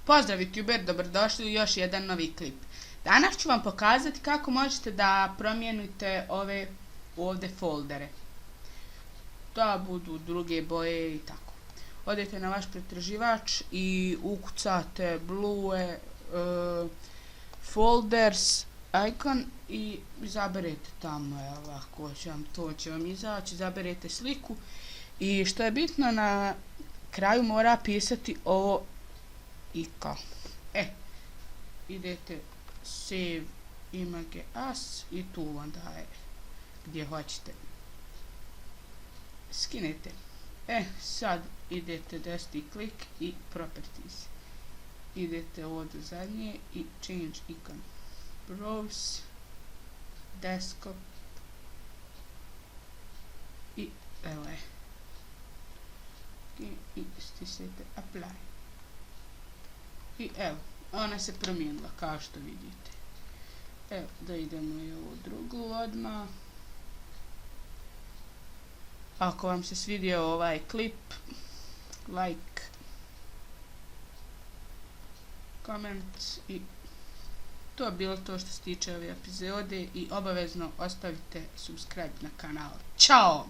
Pozdrav YouTuber, dobrodošli u još jedan novi klip. Danas ću vam pokazati kako možete da promijenite ove ovdje foldere. Da budu druge boje i tako. Odete na vaš pretraživač i ukucate Blue Folders icon i izaberete tamo, ovako to će vam izaći, izaberete sliku i što je bitno, na kraju mora pisati ovo iko. Idete save image as i tu onda je gdje hoćete. Skinete. Sad idete desni klik i properties. Idete ovdje zadnje i change icon. Browse, desktop i LE. I stisnete apply. I evo, ona se promijenila kao što vidite. Evo, da idemo i ovu drugu odmah. Ako vam se svidio ovaj klip, like, comment i to je bilo to što se tiče ove epizode i obavezno ostavite subscribe na kanal. Ćao!